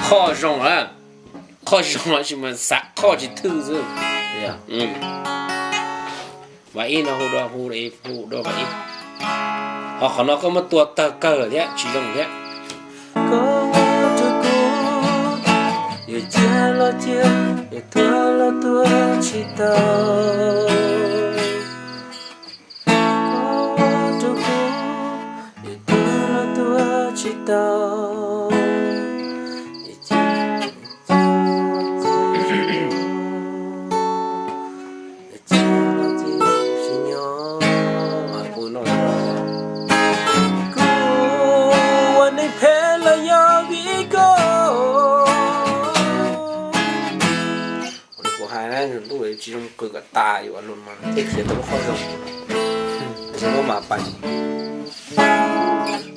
Qhoj zoo lawm, qhoj zoo tab sis mas xav qhoj tsis thwj xwb. Mas ib no hu dua, hu hu dua mas ib. Ho qhov no koj muab tua tawg kawg lawm thiab tsis zoo thiab. Koj ua rau kuv, yuav cia los cia, yuav tuag los tuag tsis tau. Koj ua rau kuv, yuav tuag los tuag tsis tau. Kuv ua neeg phem los yog vim koj. Kuv hais na, ntuj tsis zoo qw kom tas yuav luag mas thiaj qhia tau lub qhov zoo. Muab mam pais,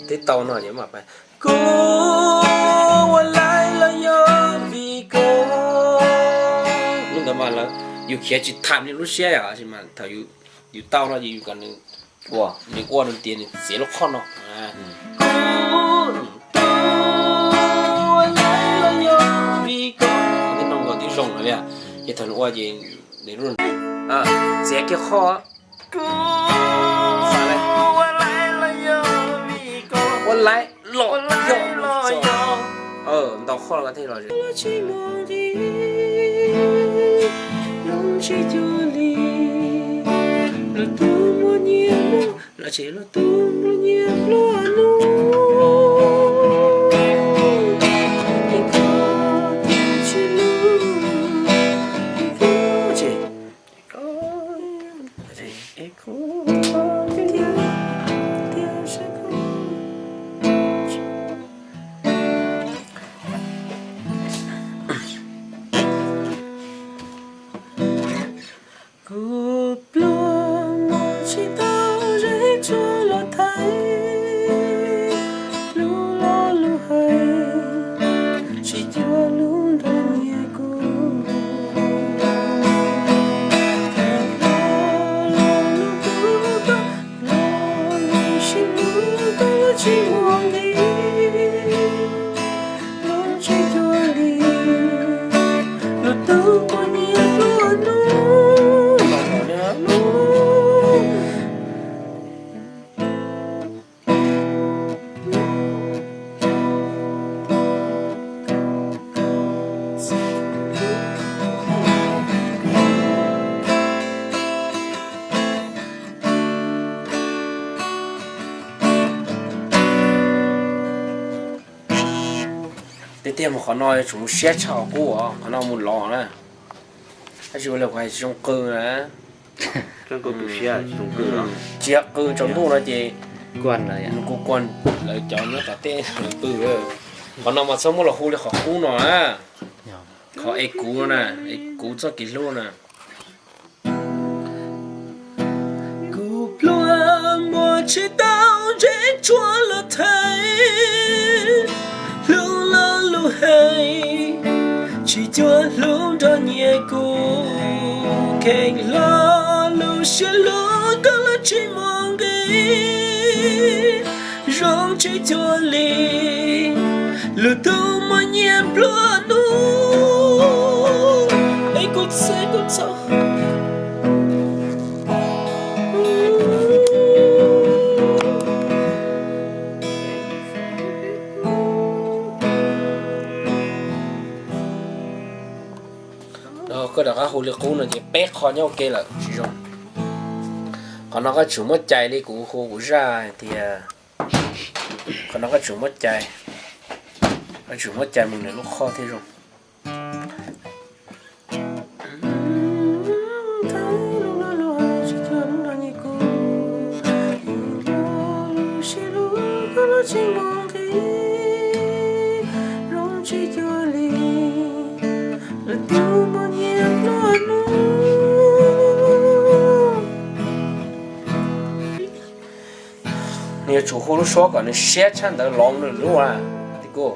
twb tau no ces mam pais. Kuv ua laiv los yog vim koj. Lub ntawd mas lawv, yus khiav tsis tham li lub siab yom, tab sis mas thaum yus tau no ces yus kom nws ua, nws ua nws tias nws txiav lub qhov no. Kuv ua laiv los yog vim koj. Twb no nkaus twb zoo lawm li, ces thaum nws ua ces nws lub, txiav kiag qhov. Kuv ua laiv los yog vim koj. Ua laiv los yog, ntaus qhov los thiaj los. Los tsis muaj nqis, los tsis cuag li, los tub muaj nyiaj muaj, los tsis los tub muaj nyiaj pluag nuj. Es koj tsis lub, es koj tsis Kuv pluag muab tsis tau zeb tsuag los thaiv, lub lo lus hais tsis cuag lub nrog nyiag kuv. Los lus tub koj, los lus sib hlub koj tsis muaj nqis. Los tsis cuag li, los tub muaj nyiaj pluag nuj. Tiag tiag mas qhov no yuav tsum mus siab tshaj qhov qub, qhov no mus lov na. Tab sis ua li kuv hais tsis zoo qw na. Tsis yog qw tsaus ntuj no ces nws kuj kuag lawv cov nyob tom tej lawv pw. Qhov no mas txhob muab los hu li qhov qub no na. Qhov es kuv no na, es kuv txoj kev hlub na. Kuv pluag muab tsis tau zeb tsuag los thaiv, hlub lo lus hais tsis cuag hlub nrog nyiag kuv. Kheev hlo lus sib hlub koj los tsis muaj nqis, zoo tsis cuag li, lus tub muaj nyiaj pluag nuj. Es kuv txhawj kuv txhawj. Koj rov qab hu li qub no ces peb qho nyob ua ke lawm tsis zoo. Qhov no koj tsum muab cais li kuv hu kuv zaj tias, qhov no koj tsum muab cais, koj tsum muab cais mus nws lub qhov thiaj zoo. Nws yuav tsum hu lub suab kom nws siab tshaj ntawd los nws lub a. Tim kuj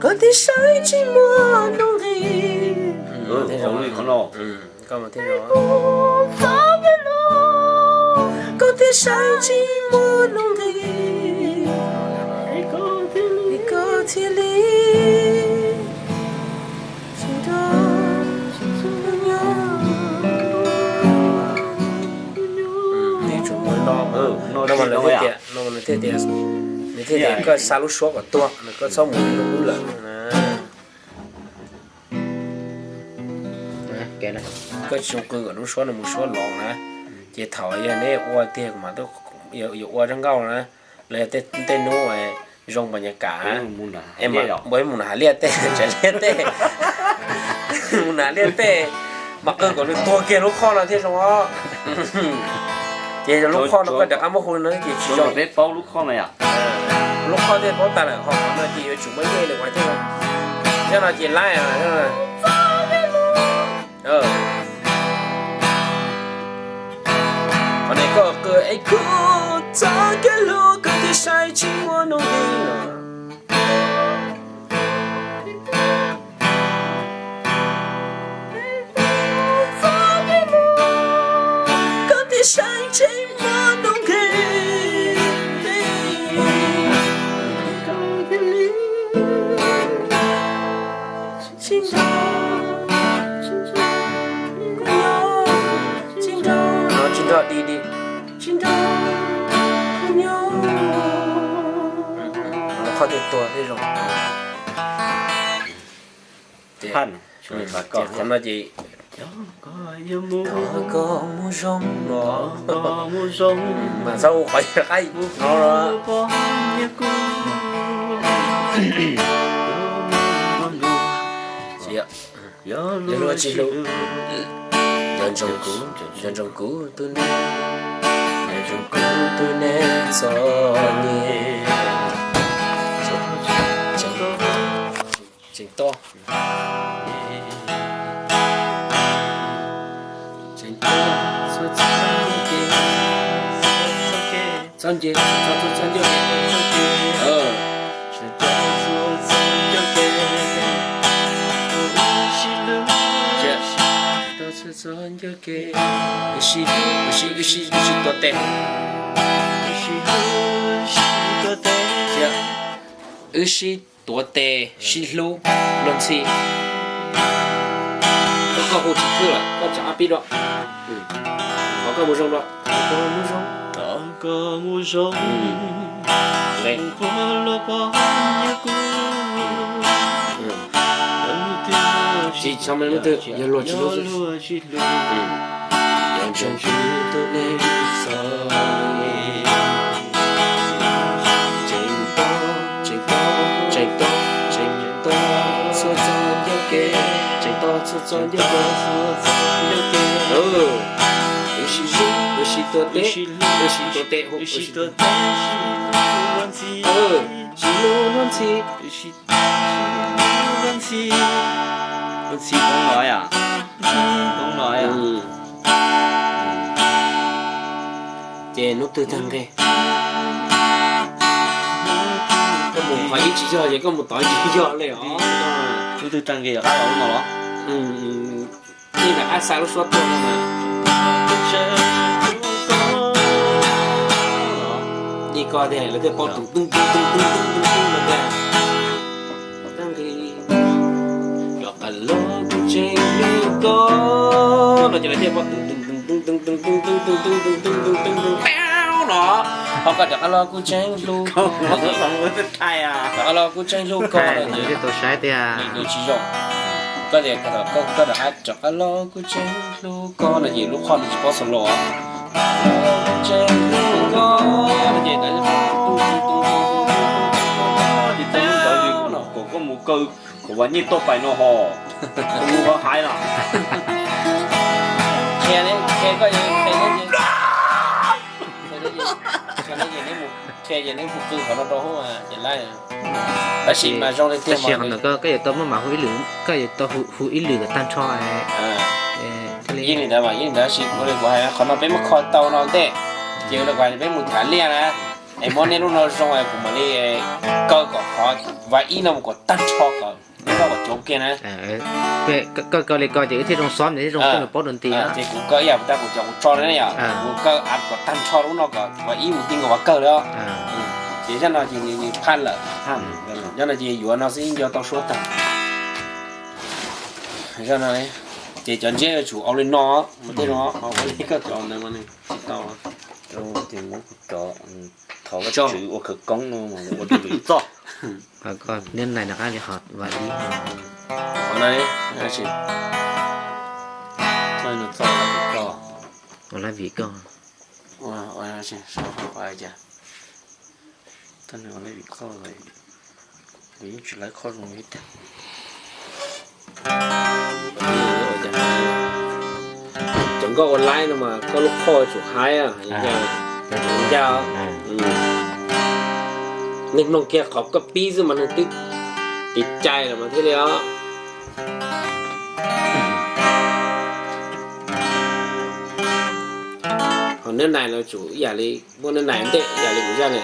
koj tib saib tsis muaj nuj nqis. Koj mas thiaj zoo. saib tsis muaj nuj nqis, es koj thiaj li tsis nrog nyob. Nws tsum mus no, no mas lawv thiaj tias, no mas nws thiaj tias, nws thiaj tias koj xa lub suab kom tuag, koj txhob mus lub lub lawm. Koj tsis zoo qw kom lub suab no mus suab los na, ces thaum yog neb ua tiag mas yuav ua zoo nkauj na, los yog tej hnub zoo pas nyas kam, mus nram hav liaj tej, tsav liaj tej, mus nram liaj tej, mas qw kom nws tuag kiag lub qhoj no thiaj zoo os. Ces lub qhoj no koj rov qab muab hu no ces tsis zoo. Peb paub lub qhoj no yom. Lub qhoj thiaj paub tas lawm, ho qhov no ces yuav tsum muaj nyiaj li uas thiaj, thiab no ces laib. Qhov no koj qw es kuv txoj kev hlub koj thiaj saib tsis muaj nuj nqis no. Koj thiaj saib tsis muaj nuj nqis. Tsis nrog, tsis nrog, tsis nrog, tsis nrog, nyob. Qhov tias tuag thiaj zoo. Ces qhov no ces, koj mus zoo no, mas txhob hu qhov qab no. Yog luag tsis hlub, nco ntsoov kuv, nco ntsoov kuv tus neeg, nco ntsoov kuv tus neeg txom nyem. Tseem tuaj, tseem tuaj txhua txhua ncauj kev, txhua ncauj kev, txhua txhua ncauj kev, txhua ncauj kev. Txhua ncauj kev, wb sib hlub, wb sib, wb sib, wb sib tuav tes, wb sib hlub, wb sib tuav tes, wb sib tuav tes sib hlub luag ntxhi. Koj hu tsis khwb lawm, koj tso ab pib dua. Thov koj mus zoo dua. Thov koj mus zoo, thov koj mus zoo. Tsis txhob me lub twg, yog luag tsis hlub xwb. Nco ntsoov kuv tus neeg txom nyem. Tseem tuaj, tseem tuaj, tseem tuaj, tseem tuaj txhua txhua ncauj kev, tseem tuaj txhua txhua ncauj kev, txhua txhua ncauj kev. Wb sib hlub, wb sib tuav tes, wb sib tuav tes, wb sib tuav tes, sib hlub luag ntxhi, sib hlub luag ntxhi, luag ntxhi, luag ntxhi, luag ntxhi Hmoob los yom, Hmoob los yom. Ces hnub twg tag nqe, koj mus qhov ib tsis yog ces koj mus tod tsis yog li os. Hnub twg tag nqe yog qab los no los? Yeej rov qab xa lub suab tuaj no mas. Yeej koj tiag lawv thiaj paub tus tus tus tus tus tus tus tus no tiag. Tag nqe, rov qab los kuv tseem hlub koj no ces lawv thiaj paub tus tus tus tus tus tus tus tus tus tus tus tus tus tus tus no. Ho koj rov qab los kuv tseem hlub koj, rov qab los kuv tseem hlub koj no ces tsis zoo. Koj tias koj rov qab, koj rov qab, rov qab los kuv tseem hlub koj no ces lub qhoj no tsis paub solo. Kuv tseem hlub koj no ces, ces kom koj mus kaw, kom Vam Nyiaj tuaj pais no ho, mus ho hais no. Qhia, qhia koj, qhia, qhia, qhia ces neb mus qw qhov no rau hauv ces laib. Tab sis mas zoo li tiag mas koj yuav tau muab mam hu ib lwm, koj yuav tau hu ib lwm kom tag nrho. Yeej li ntawd mas yeej li ntawd, tab sis ua li kuv hais, qhov no peb muab kho tau no ntej, ces ua li kuv hais peb mus tham liaj na, es muab nej lub no zoo es kuv mam li kaw kom qhov Vam Ib no mus kom tag nrho kom Koj kom cov kiag na. Koj kaw li ko ces wb thiaj zoo xob, thiaj zoo koj nws paub dua nti. Ces kuv kaw ib yam tas kuv cov kuv tso na yom, kuv kaw av kom tag nrho lub no kom Vam Ib mus ti nkaus Vam Kawg li os. Ces zaj no ces nws phaj lawm. Zaj no ces yuav no xwb nco tau suab tag. Zaj no ces cov ntsiab yuav tsum ua li no, mus tej no, ua li koj cov ntawd mas nws tsis tau. Thov Vajtswv ua khawv koob no ua rau vim txoj. Neb nais no qab li hov Vam Ib. Ua lab vim koj. Tab nws ua lab vim koj, nws yeej tsis lab kho zoo li cas. Cov nkoj ua laib no mas koj lub kho tsum haib, ncaj. Neeg mloog kiag qhov koj pib xwb mas neeg twb tiv cai lawm mas thiaj li os. Ho neb nais no tsum ib yam li muaj neb nais ntej ib yam li kuv zaj ne.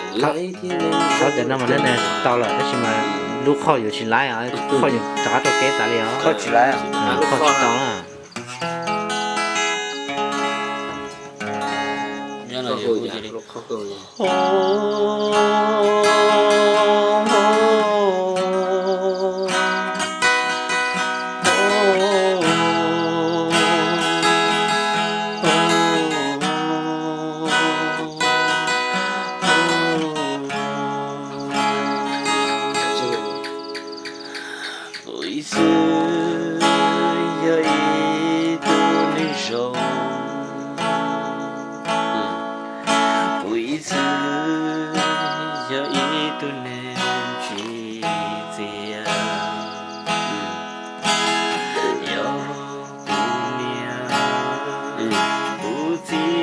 Qhov tias no mas neb nais tau lawm tab sis mas lub kho yuav tsis laib, kho yuav rov qab rau kev tas li os. Kho tsis laib, kho tsis tau na. Kuv ib txwm yog ib tug neeg zoo. Kuv ib txwm yog ib tug neeg tsim txiaj. Yog kuv niam kuv txiv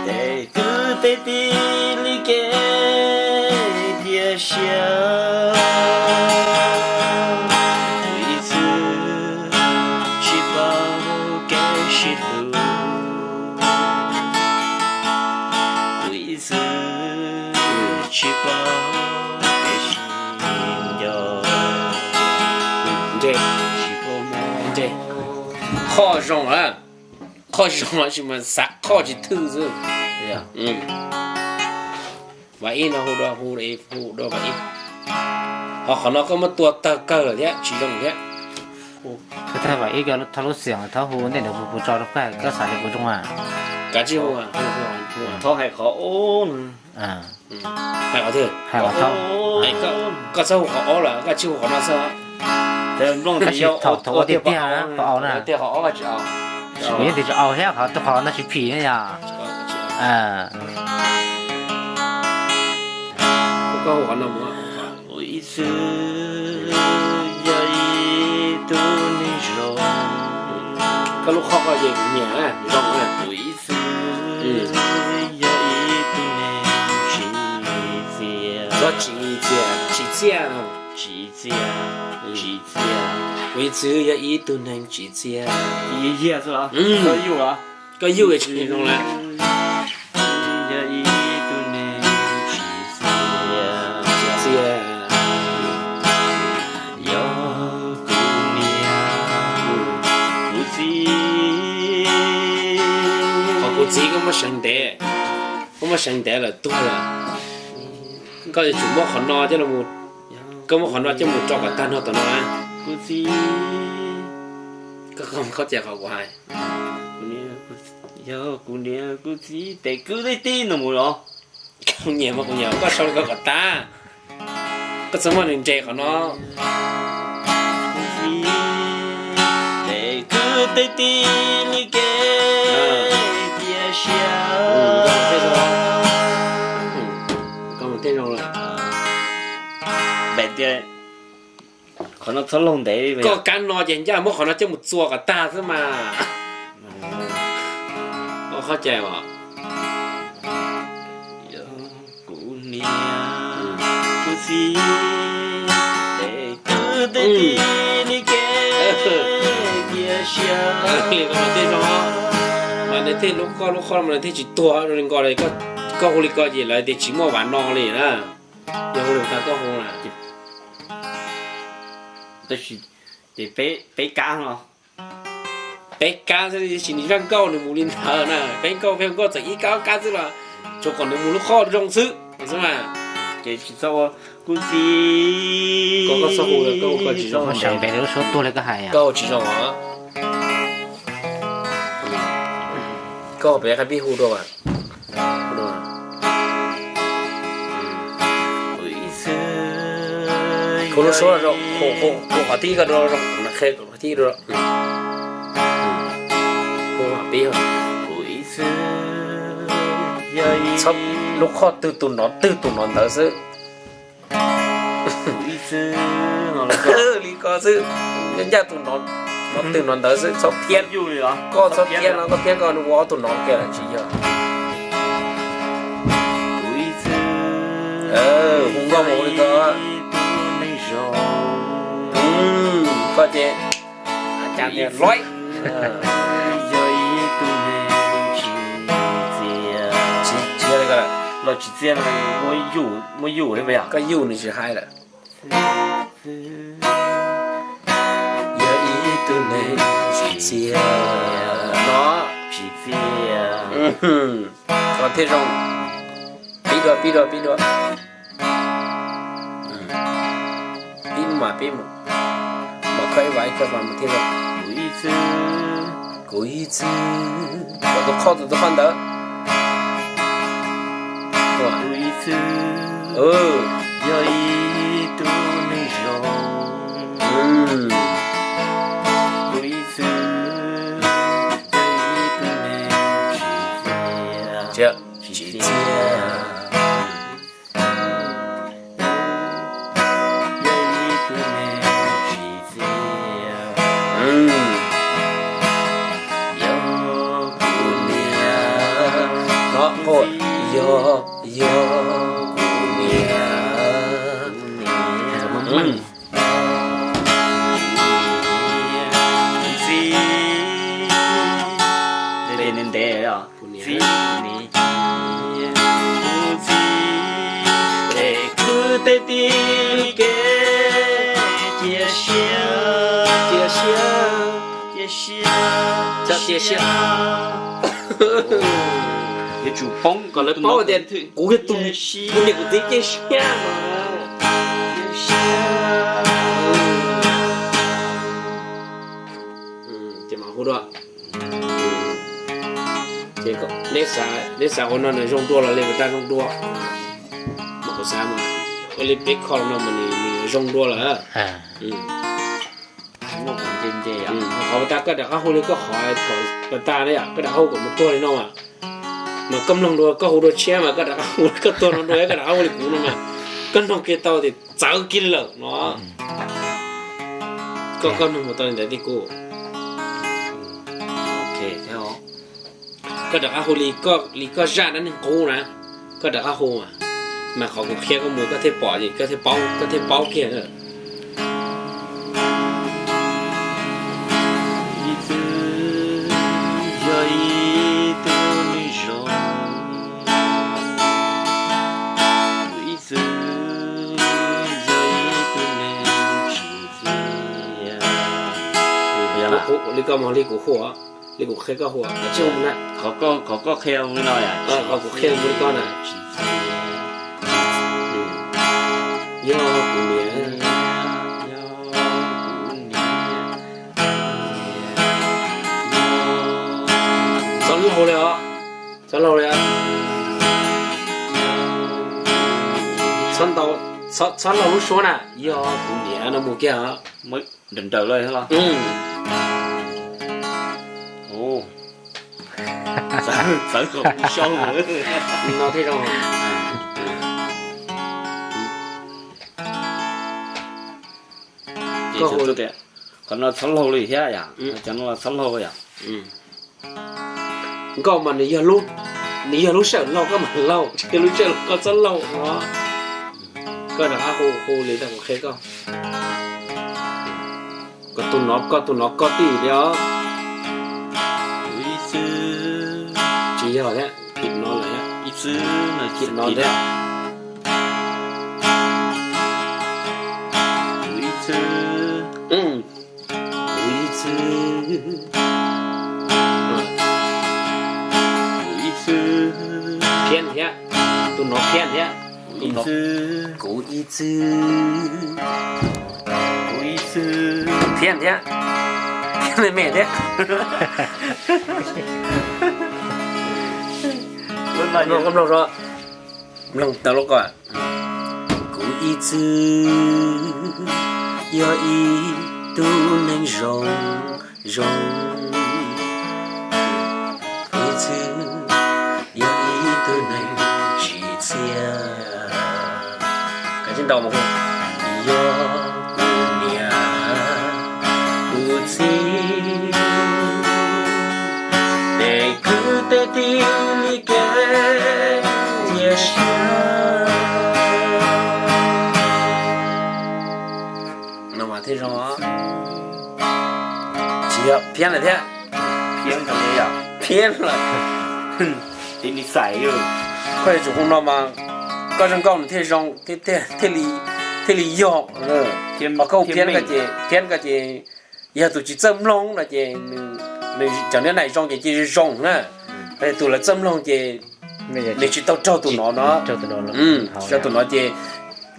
tes kwv tij li kev cia siab, kuv ib txwm tsis paub kev sib hlub, kuv ib txwm tsis paub kev sib nco. Qhov zoo, qhov zoo tab sis mas xav qhov tsis thwj xwb. Vam Ib no hu dua, hu hu dua Vam Ib. Ho qhov no koj muab tua tawg kawg lawm thiab tsis zoo thiab. Tag Vam Ib, koj thov lub xiam thov hu ntej ntawd kuv tso rau koj, koj xav li kuv zoo a. Kav tsij hu, thov hais qhov ob no. Hais qhov twg? Hais qhov, koj txhob hu qhov ob lawm, koj tsij hu qhov no xwb. Tab sis thaum ua tiag tiag qhov au na. Kuv yeej tias tsis au thiab, qhov ntawd tsis phim na yom. Kuv ib txwm yog ib tug neeg zoo. Koj lub qhov koj ces nyiam zoo. Kuv ib txwm yog ib tug neeg tsim txiaj. Tsis txiaj, tsim txiaj, tsim txiaj, tsim txiaj. Kuv ib txwm yog ib tug neeg tsim txiaj. Yog xwb los? Koj yuj los? Koj yuj tsis zoo lawm. Yog ib tug neeg tsim txiaj, tsim txiaj. Yog kuv niam kuv txiv. Qhov kuv txiv koj muab seev ntev, koj muab seev ntev lawm tuag lawm. Koj yuav tsum muab qhov no coj los, koj muab qhov no coj mus tso kom tag nrho tom no na. Kuv txiv, koj, koj, koj cia qhov kuv hais. Yog kuv niam kuv txiv tes kwv tij tij no mus los. Kuv nyiam mas kuv nyiam koj sau li ko kom tag. Koj txhob muab nws nres qhov no. Tes kwv tij tij li kev cia siab. Koj mus tej zoo lawm. Qhov no txhob laug ntev li. Koj kab no ces ncaj muab qhov no coj mus txua kom tag xwb mas. Koj qhov cai os. Kuv niam kuv txiv, tes kwv tij tij li kev cia siab. Mas nws thiaj lub koj lub qhov mas nws thiaj tsis tuag zoo li ko li. Koj hu li ko ces lawv tias tsis muaj vam no li na. Yog hu li ko koj hu na. Tab sis ces peb, peb kab no, peb kab xwb, tab sis nws zaj nkauj nws mus li ntawd na, peb nkauj peb nkauj txawm ib kab ob kab xwb los tsuas kom nws mus lub qhov zoo xwb xwb mas. Ces tsis txhob ua kuv txiv, koj txhob hu, koj tsis zoo, koj tsis zoo os. Koj peb qhib pib hu dua. Hu lub suab rau, hu qhov thib ko dua, qhov thib dua. Hu pib, txhob, lub qhov twg tus nov twg tus nov ntawd xwb. Li ko xwb, ncaj ncaj tus nov, nov twg nov ntawd xwb, txhob phiab. Koj txhob phiab no, koj phiab koj ua ob tug nov kiag lawm tsis yog. Hu nkauj mus li ko. Koj ces, cas tias lawm, tsis txiav li ko lawm, los tsis txiav no, muab yuj li yom, koj yuj nws tsis hais lawm. Yog ib tug neeg tsis txiav no, tsis txiav, koj thiaj zoo. Pib dua, pib dua, pib dua. Pib mus mas, pib mus. Mas koj ib vas ib kawg mas mus thiaj zoo. Kuv ib txwm, kuv ib txwm, kom tus qhov tus tus qhov ntawd. Kuv ib txwm yog ib tug neeg zoo. Kuv ib txwm yog ib tug neeg tsis txiav, tsis txiav. Yog ib tug neeg tsis txiav. Yog kuv niam, yog, yog kuv niam. Kuv txiv, ntev ntev os. Kuv txiv, kuv txiv, es kwv tej tib kev cia siab, cia siab, cia siab, cia siab. Yuav tsum poob kom lawv paub tias kuv yog tus, kuv niam kuv txiv cia siab mas. Ces mam hu dua. Ces neb xav, neb xav ua no nws zoo dua los li kuv tag zoo dua. Mas kuv xav mas ua li peb kho no mas nws zoo dua lawm. Qhov tas koj rov qab hu li koj qhov thaum tas na yom, koj rov qab hu kom mus tuag li no mas. Mas koj mloog dua, koj hu dua tshiab mas koj rov qab hu, koj tuag no dua koj rov qab hu li kuv no mas. Koj mloog kiag tau tias txawv kiag lawm no. Koj, koj mloog mus tau li ntawd thiab kuv. Koj rov qab hu li, li koj zaj dab neeg qub na, koj rov qab hu mas, mas qhov kuv qhia koj mus koj thiaj pom, koj thiaj paub, koj thiaj paub kiag. Ib txwm yog ib tug neeg zoo, ib txwm yog ib tug neeg tsis txiav. Li koj mus li kuv hu, li kuv qhia koj hu, qhov koj qhia mus li no, qhov kuv qhia mus li koj na. Yog kuv niam, txhob laug li os, txhob laug li os. Txhob ntau, txhob laug lub suab na, yog kuv niam no mus kiag os. Nrawm nrawm los los. Txawv kom kuv sau no thiaj zoo. Qhov no txhob laug li thiab yom, cov no los txhob laug yom. Nkauj mas nws yog lub sij hawm laug koj mam laug, lub sij hawm koj txhob laug os. Koj rov qab hu, hu li kuv qhia koj. Koj tus nov, koj tus nov koj tib li os. Tsis yog thiab, phim no lawm, ib txwm no phim no thiab. Kuv ib txwm No thiab thiab. Kuv ib txwm, kuv ib txwm, thiab thiab, me me thiab. Mloog, mloog, mloog tau lub ko. Kuv ib txwm yog ib tug neeg zoo zoo, kuv ib txwm yog ib tug neeg tsis txiaj. Yog kuv niam kuv txiv tej kwv tej tij li kev cia siab. No mas thiaj zoo. Tsis yog, phiab lawm thiab. Phiab lawm. Koj yuav tsum hu no mas koj zoo nkauj nws thiaj zoo, thiaj li yog. Ho koj hu phiab ko ces, phiab ko ces yog tus tsis txawj mloog no ces nws, cov nyob nais zoo ces cia li zoo na. Tus lawv txawj mloog ces nws tsis tau raug tus no no. Tsis raug tus no ces,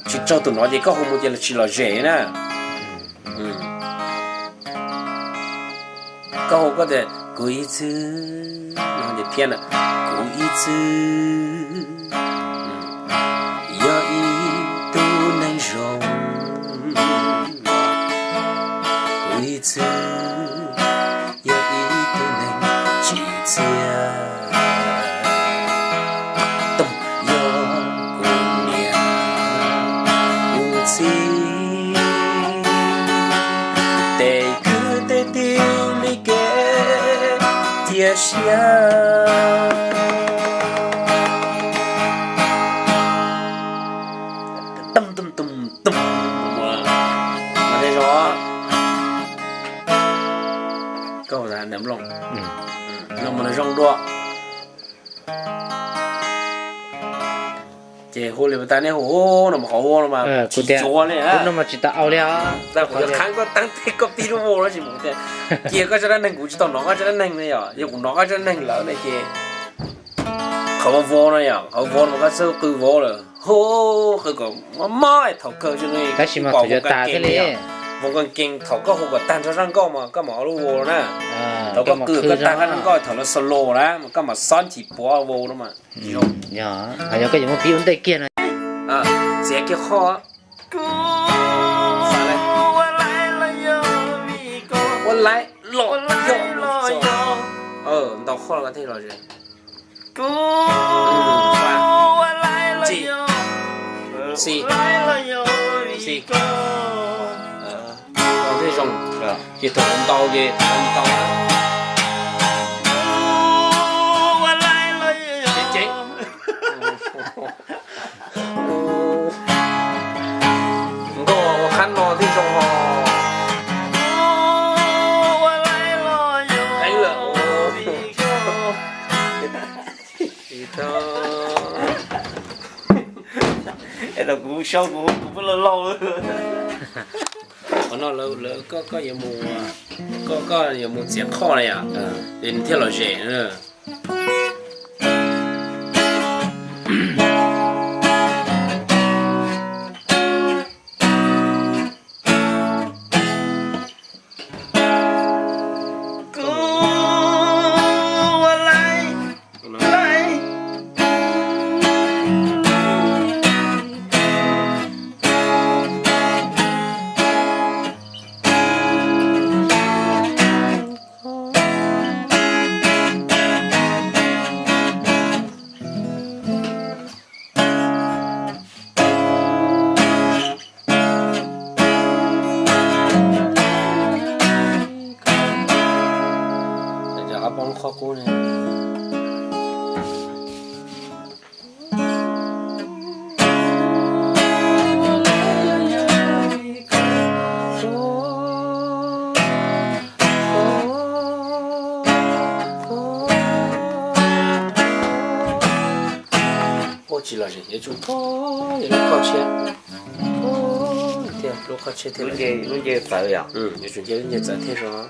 tsis raug tus no ces koj hu mus ces tsis lom zem na. Koj hu koj tias kuv ib txwm, no ces phiab na, kuv ib txwm yog ib tug neeg zoo, kuv ib txwm yog ib tug neeg tsis txiaj. Yog kuv niam kuv txiv tej kwv tej tij li kev cia siab. Tum tum tum tum. Mas tej zaum koj hu ntawm mloog, no mas nws zoo dua. Ces hu li tas nej hu no mas qhov hu no mas tsis cuav li, no mas tsis tau au li. Kuv yuav qhab koj teeb tej koj pib lub vau no tsis mus tias, cia koj tso dab neeg, kuv tsis tau hnov koj tso dab neeg ne yom. Yog kuv hnov koj tso dab neeg lawm ne ces qhov vau vau no yom, qhov vau no mas koj txawj qw vau lawm, hu qw kom mob mob thaum kawg, tab sis mas thaum yuav tas thiaj li. Vau koj nkees thaum koj hu kom tag nrho zaj nkauj mas koj mam ua lub vau na. Thaum koj qw koj tag zaj nkauj thaum lawv solo na mas koj mam xob nchis puav vau no mas. Yog koj yuav muab pib ua ntej kiag no. Txiav kiag qhov ua laib los yog, ntau qhov los thiaj los zem. Txi, txi, txi. Thiaj zoo. Ces thaum ntau ces ntau. Ceev ceev. Nkauj ua qhab no thiaj zoo os. Eeb lawm. Es kuv sau kuv, kuv pheej laug laug. Qhov no lawv, koj, koj yuav mus, koj, koj yuav mus txiav qhov na yom, es nws thiaj los zem na. Ua tsis los zem, yuav tsum, yuav lub qhov tshiab, thiab lub qhov tshiab thiab, lub nce txawv yom, yuav tsum nce lub nce txawv thiab os.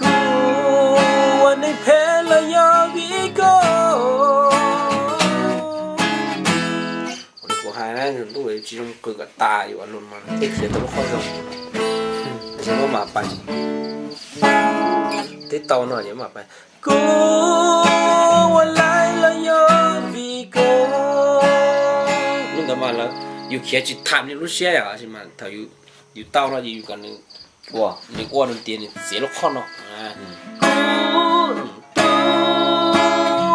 Kuv ua neeg phem los yog vim koj. Kuv hais na, ntuj tsis zoo qw kom tas yuav luag mas tej qhia tau lub qhov zoo. Tsis muab mam pais, twb tau no ces mam pais. Kuv ua laib los yog vim koj. Lub ntawd mas lawv, yus khiav tsis tham li lub siab yom, tab sis mas thaum yus tau no ces yus kom nws ua, nws ua nws tias nws txiav lub qhov no. Kuv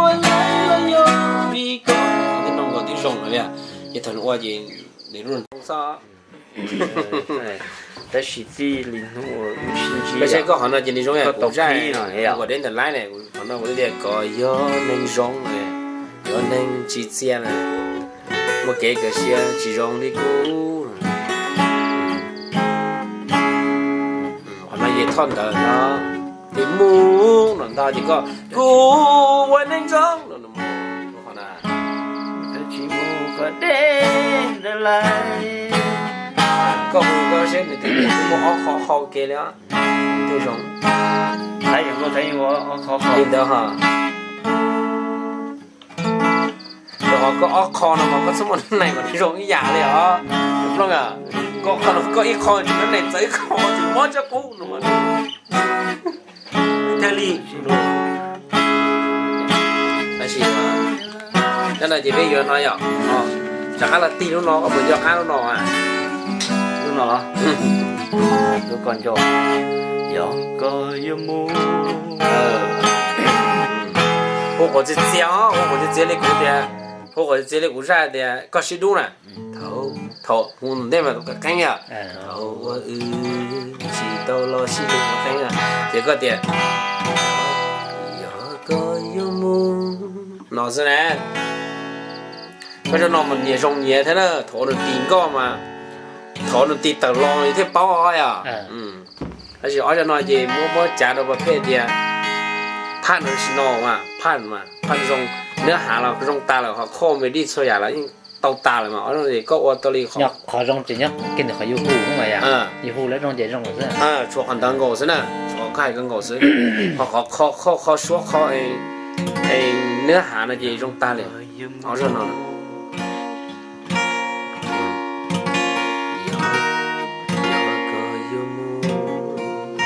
ua laib los yog vim koj. Twb no nkaus twb zoo lawm, ces thaum nws ua ces nws lub zoo xwb. Tab sis txij li hnub wb sib ntsib, koj saib koj qhov no ces nws zoo yam kuv zaj, kuv kom deb ntawm laib ne, qhov no kuv tias koj yog neeg zoo, yog neeg tsis txiaj na, muaj kev kawm siab tsis zoo li kuv. Qhov no ces thoj ntawd no, ces mus no ntag ces koj, kuv ua neeg zoo no, qhov na, tsis mus kom deb ntawm laib. Koj hu koj seb nws twb muaj ob qho hau ke li os. Twb zoo. Li ntawd ho. Rau qhov koj ob qho no mas koj txhob muaj neeg kom zoo ib yam li os. Plooj, koj qho no koj ib qho tsis muaj neeg txawv ib qho tsis mob tsob qub no. Thiaj li. Tab sis cov no ces peb yuav no yom, rov qab los tig lub no, koj puas nco qab lub no? Lub no los? Lub koj nco. Yog koj yuav mus. Hu quav txias txias os, hu quav txias txias li kuv tias, hu quav txias txias li kuv zaj tias koj sib dub na. Thaum, thaum hu ntej mas qeeb yom. Thaum uas wb tsis tau los sib dub qeeb, ces koj tias, yog koj yuav mus no xwb na. Koj cov no mas nyias zoo nyias thiab na, thaum nws tis nkoj mas, thaum nws tis tawm los thiaj paub os yom. Tab sis ob cov no ces muab muab cav rau pas phej tias, phaj no si no mas phaj mas phaj zoo, nab hav los zoo tas lawm, ho khoj me dij txhua yam los yeej tau tas lawm mas ob no ces koj ua tau li qhov zoo ces nyob kiag ntawm qhov yus hu mas yom, yus hu lawv zoo ces zoo lawm xwb. Tshuav qhov ntawd nkaus xwb na, tshuav koj hais koj nkaus xwb, ho qhov kho khoj kho suab kho nab hav no ces zoo tas li. Ob zaj no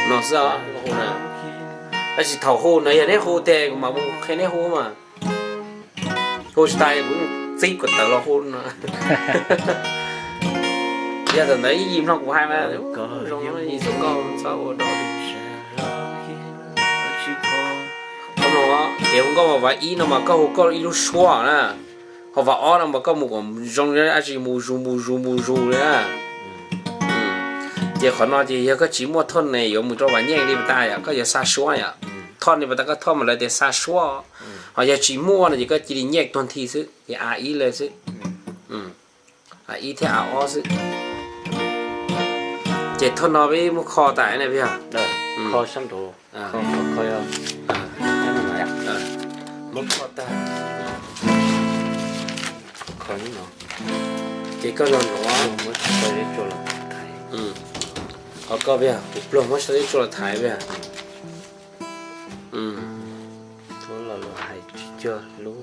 no xwb os, hu na. Tab sis thaum hu no yog neb hu tiag kuv mam mus qhia neb hu mas. Hu tsis tas kuv txib kom tawm los hu no. Yog thaum ntawd ib yim mloog kuv hais mas zoo li txog koj txhob ua dog li. Kev hu nkauj mas vas ib no mas koj hu koj ib lub suab na, ho vas ob no mas koj mus kom zoo dab tsi mus zus mus zus mus zus li na. Ces qhov no ces yog koj tsis muaj thoj ne yuav mus rau vas nyeej li pas tas yom, koj yuav xa suab yom. Thoj ne pas tas koj thoj mas lawv tias xa suab, ho yog tsis muaj no ces koj cia li nyiaj tuag nthi xwb, ces a ib lawm xwb. A ib thiab a ob xwb. Ces thoj no peb muab kho tas na peb yog. Kho sab nraud, kho kho, muab kho tag. Kho no, ces koj los nov, muab tso deb tso los thaiv. Qhov koj peb yog kuv pluag muab tso deb tso los thaiv peb yog. Hais tsis cuag hlub,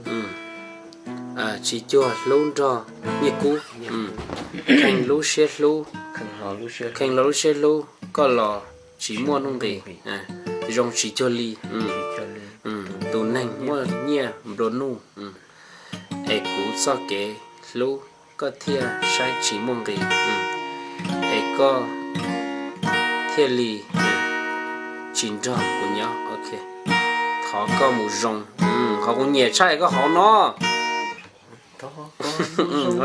tsis cuag hlub nrog nyiaj kub, kheej lub siab hlub, kheej los lub siab hlub, koj los tsis muaj nuj nqis, zoo tsis cuag li tus neeg muaj nyiaj nplua nuj, es kuv txoj kev hlub koj thiaj saib tsis muaj nqis, es koj thiaj li tsis nrog kuv nyob. Thov koj mus zoo. Qhov kuv nyiam tshaj koj hauv no.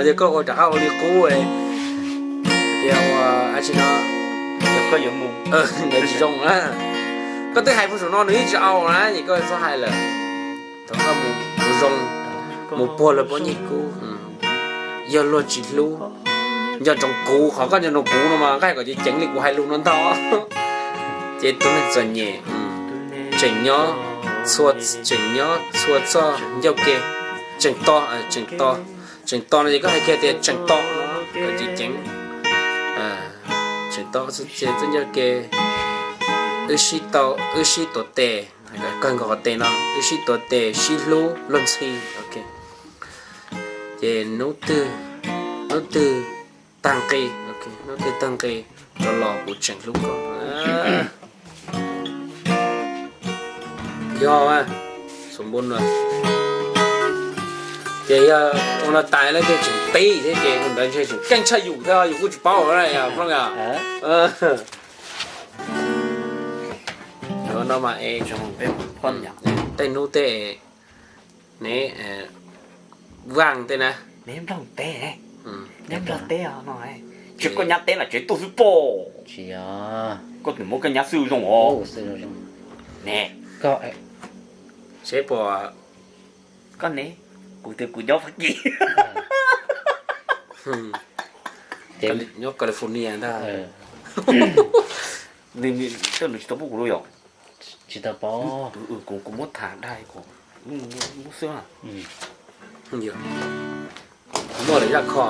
Yog koj ua rov qab ua li qub, tias ua dab tsi no, koj yuav mus, ntawd tsis zoo na. Koj twb hais puag saum no nws yeej tsis au na, ces koj txhob hais lawm. Thov koj mus zoo, mus puag lawv pob nyiaj kub. Yog luag tsis hlub, Nco ntsoov kuv, qhov koj nco ntsoov kuv no mas koj hais kom ceev ceev li kuv hais lus no ntag. Ces tus neeg txom nyem tseem nyob, tseem nyob txhua txoj ncauj ke, tseem to, tseem to, tseem to no ces koj hais kiag tias tseem to no kom ceev ceev. Tseem to txhua txoj ncauj ke, wb sib tau, wb sib tuav tes, kawg nkaus qhov tes no, wb sib tuav tes sib hlub luag ntxhi. Ces hnub twg, hnub twg tag nqi, hnub twg tag nqi rov los kuv tseem hlub koj. Yog, xus npu no. Ces yog ua no tas lawm ces tseem pib thiab ces tus ntawd ntshe tseem keej tshaj yus thiab, yus kuj tsis paub na yog Plooj yog. Yuav no mas es tej hnub tej neb vaj tej na, neb Nplog teb, neb Nplog teb no, tsis koj nyab teb los tsev tuaj xwb pom. Koj tus muab koj nyab xwb zoo os. Ne, seb puas, koj ne, kuv tias kuv nyob Fab Kis, nyob California ntag. Nws tsis tau pub kuv lub yom? Tsis tau pub. Kuv muab tham dag, muab xwb. Muaj lawm zaj kho,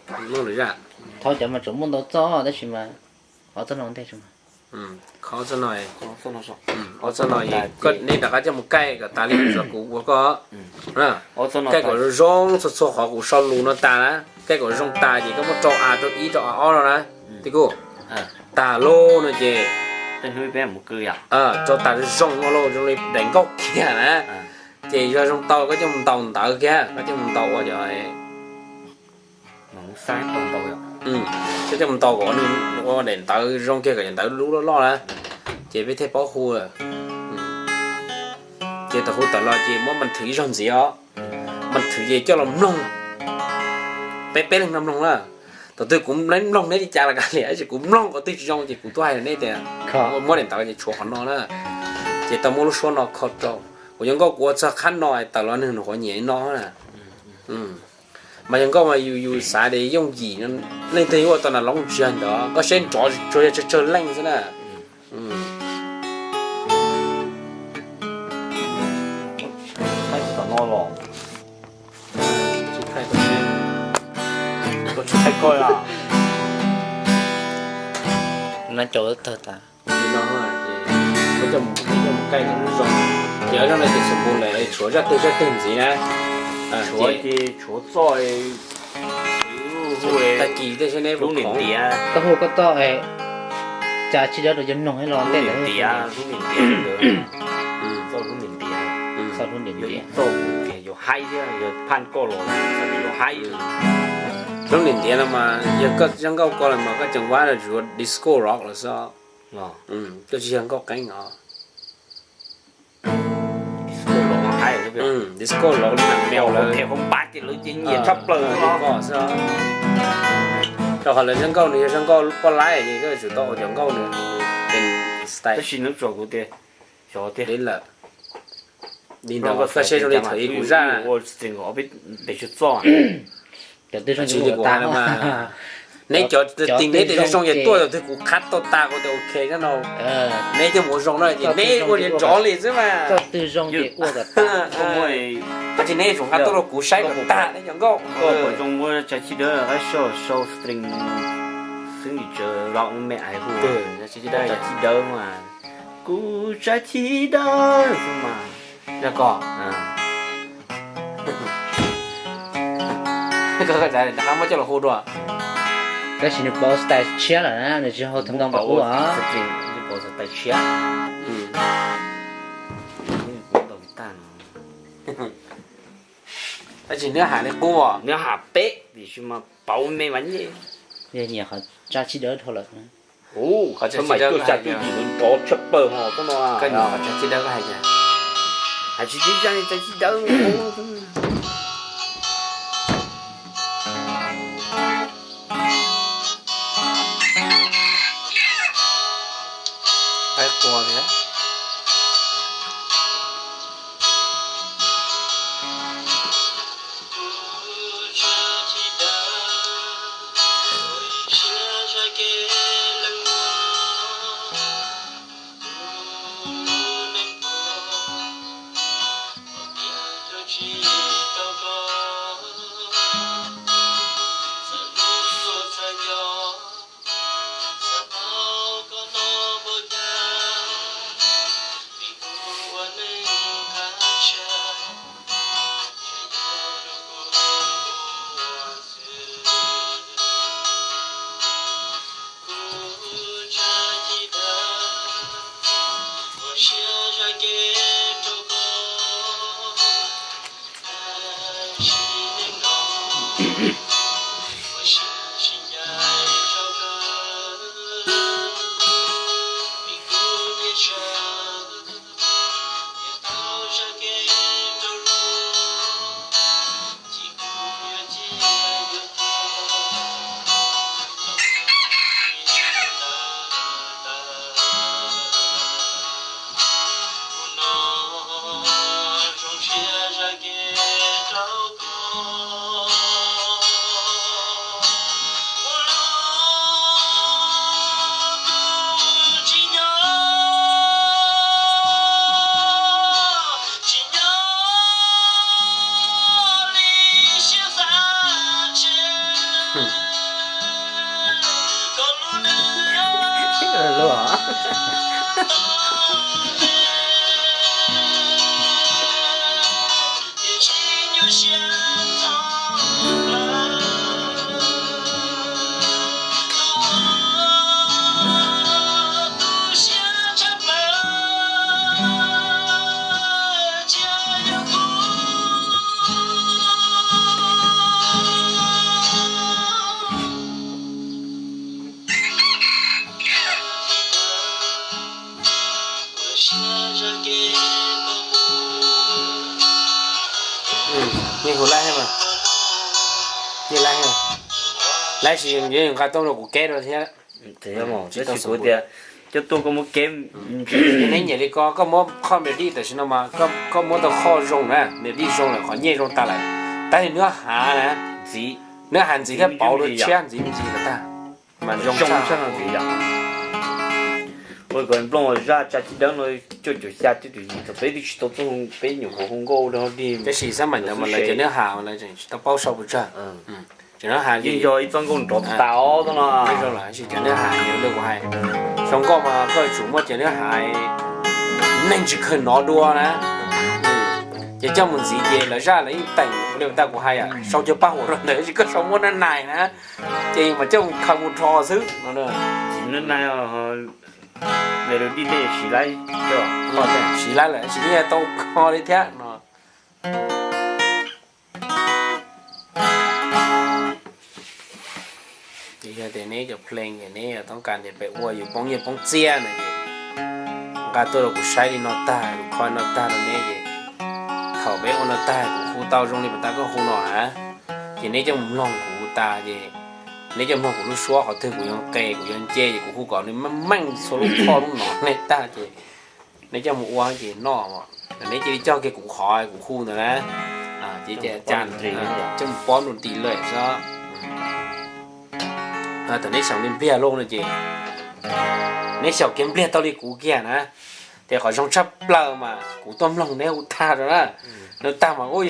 muaj lawm zaj. Thov cov mas tseem muaj ntau txoj tab sis mas qhov txoj no ntej tseem, qhov txoj no, qhov txoj no, neb rov qab coj mus kaij kom tas li txog kuv ua koj. Kaij kom zoo zoo txhua txhua qhov kuv sau lus no tas na, kaij kom zoo tas ces koj muab rau a rau ib rau a ob no na, tij kuj, tas lawm no ces rau tas zoo zoo no lauj, zoo li daim nkauj kiag na. Ces yog zoo tau koj coj mus ntaus ntawv kiag, koj coj mus ntaus ua cov, koj coj mus ntaus kom nws ua daim ntawv zoo kiag kom daim ntawv lub loj loj na, ces peb thiaj paub hu. Ces thaum hu tawm los ces muab mas thwv ib zaug ntxiv os, mas thwv ces coj los mloog. Peb peb leeg no mloog na, thaum twg kuv mloog neb li cas los kav liam, tab sis kuv mloog qhov twg tsis zoo ces kuv tuaj hais rau neb tias muab daim ntawv ces tshuav qhov no na. Ces tau muab lub suab no kho rau. Kuv yog nkauj kuv ua txog qhab no tawm los neeg nyuam qhuav nyiam no na. Mas yog nkauj mas yus yus xav tias yooj yim, leej twg yuav ua tau nas loob tsis yog ntawd, koj saib nrov tsuas yog tsawg tsawg leej xwb na. Thaij tom no los, tsis thaij koj, tsis thaij koj os. Nab cau tawg tas. Li no ces koj coj mus, koj coj mus kaij kom zoo. Ces zaj no ces xus npu lawm, tshuav zaj twg zaj twg ntxiv na. Tshuav ces tshuav txoj tag kis tej seb neb lub niam ntiav, koj hu koj txoj, cas tsis dawb rau cov mloog los ntej ntawd. Lub niam ntiav, txoj lub niam ntiav, txoj lub niam ntiav, txoj tias yuav haib thiab, yog phaj koj los yuav haib. Lub niam ntiav no mas yog koj zoo nkauj ko los mas koj tseem vab los tsuas disco rock los xwb. Koj tsis yog nkauj qeeb os. Disco los li nas meos lawm, ces lawv ces nyiam tshaj plaws li ko xwb. Rau qhov lawv zoo nkauj nws yog zoo nkauj poj laib ces koj tsum tau ua cov nkauj nws, tab sis nws tsuas kuv tias, xyov tiag li lawm. Li ntawd koj saib zoo li thaum ub kuv zaj na. Peb tsis txoj, cov twg zoo tsis li kuv hais no mas, neb cov tis neb tias zoo zoo ces tuaj, cov twg kuv qhab tau tas kuv tias ok no, neb coj mus ua zoo no ces neb ua li nrov li xwb mas. Txoj twg zoo ces ua kom tas. Tab sis neb tsum qab tuaj rau kuv saib kom tag neb cov nkauj. Koj puas zoo ua tsav txhib dawb, qab sau sau stream xwb nim tsawv los me ais hu tsav txhib dawb mas. Kuv tsav txhib dawb xwb mas. Yog koj, koj rov qab muab coj los hu dua. Tab sis nws pauv style tshiab lawm na, nws tsis hau thoob ntoo npaum ub os. Tab sis nws has li qub os, nws has peb tiam sis mas pauv me mas nyem. Yog nyiam qhov tsav txhib dawb dhau lawm. Hu, qhov tsav txhib dawb tuaj xya tuaj yim nrov tshaj plaws ho txob no. Koj nyiam qhov tsav txhib dawb koj hais tias, hais tsis txij zaj tsav txhib dawb. Qaib qua thiab. Yeej hu laib thiab mas, yeej laib thiab. Laib sis nqa tuaj rau kuv keb rau thiab. Tab sis kuv tias coj tuaj koj muab keb, neb nyiam li ko koj muab qhov melody tam sim no mas koj muab tau qhov zoo na, melody zoo lawm qhov nyiaj zoo tas lawm, tab sis neb hav na, neb hav ntxiv thiab pauv dua tshiab ntxiv ntxiv lawm tag mas zoo tshaj ntxiv yom. Ua kom nplooj zaj tsa tib deev no cuaj caum xya cuaj caum yim thaum peb twb tsis tau txog peb nyuam qhuav hu nkauj rau dig. Tab sis xab maim ntawd mas lawv cov neb hav lawv tseem tsis tau paub sau pes tsawg. Tseem neb hav yeej yog ib txoj nkauj nrov tas os no. Zoo lawm sis cov neb hav li kuv hais, sau nkauj mas koj yuav tsum muaj cov neb hav neeg tsis kheev hnov dua na. Ces coj mus ntxiv ces lawv zaj lawv yeej teem li tas kuv hais, sau cov paj huam rau ntawd sis koj sau muab neb nais na, ces mas coj mus khaws mus rho xwb no. Neb nais, melody tej siv laib, siv laib lawm sis yeej tau kho li thiab no. Ces yog tias neb cov pheej es neb toob kas tias peb ua yus poob nyiaj poob txiaj na ces nqa tuaj rau kuv saib li no tag, kuv kho no tag rau neb ces thaum peb ua no tag kuv hu tau zoo li puas tas koj hu no na, ces neb coj mus mloog kuv tas ces neb coj mloog kuv lub suab qhov twg kuv yuav nqes kuv yuav nce ces kuv hu kom nws meej meej txhua lub qhov lub no nej tag ces neb coj mus ua ces noj, neb cia li coj kiag kuv qhov kuv hu ntawd na, ces coj mus pob nroo nti lawm xwb. Thaum neb xyaum li Npliag loj no ces neb xyaum kiag Npliag tau li kuv kiag na, ces qhov zoo tshaj plaws mas kuv tuaj mloog neb hu tag rau na, nws tag mas ua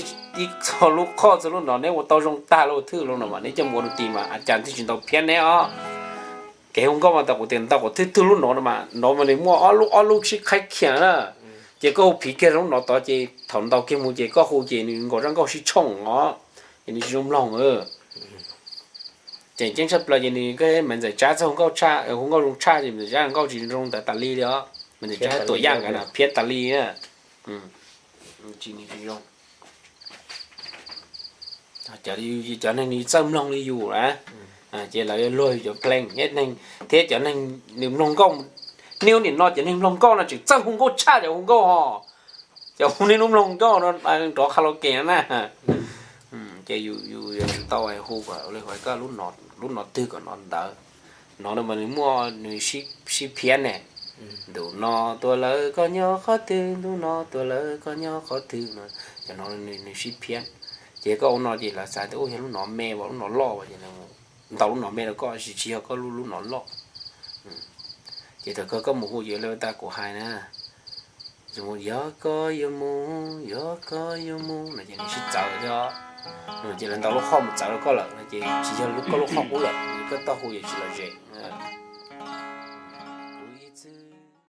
ib txhua lub qhov txhua lub no neb ua tau zoo tag lawm thwj lub no mas neb coj mus ua nroo nti mas a cas thiaj tsis ntau phiab neb os. Kev hu nkauj mas tau kuv tias ntau qhov thwj thwj lub no no mas, no mas nws muaj ob lub ob lub sib qhaib khiav na, ces koj hu phiv kiag lub no tod ces thaum ntaus kiag mus ces koj hu ces nws nkaus zaj nkauj sib tshooj os, ces nws tsis zoo mloog. Tseem ceeb tshaj plaws ces nws koj Maiv Ntxawm Tsab txawj hu nkauj tshaj, hu nkauj zoo tshaj ces Maiv Ntxawm Tsab nkauj tsis zoo ntawd tas li li os, Maiv Ntxawm Tsab tuam yaj nkawd na phiab tas li. Cov neeg nws txawj mloog li yus na, ces lawv yuav luag yus cov pheej thiab cov neeg nws mloog nkauj, niaj hnub nim no cov neeg mloog nkauj no tseem txawj hu nkauj tshaj cov hu nkauj ho, cov hu niaj hnub mloog nkauj no nrov kha lo ke no na. Ces yus yuav tsum tau hu kom li hais koj lub no twg kom no ntawd. No no mas nws muaj nws sib phiab ne, ntu no tua lawv koj nyob qhov twg, ntu no tua lawv koj nyob qhov twg no, cov no nws sib phiab. Ces koj ua no ces lawv xav tias ua yog lub no me as lub no loj as ces ntau lub no me rau koj tsis tsis yog koj lub lub no loj. Ces thaum koj koj mus hu ces li tas kuv hais na, yog koj yuav mus, yog koj yuav mus no ces nws sib txawv thiab, ces lawv ntau lub qhov mus txawv rau koj lawm no ces tsis yog lub koj lub qhov qub lawm, koj tau hu yuav tsis lom zem.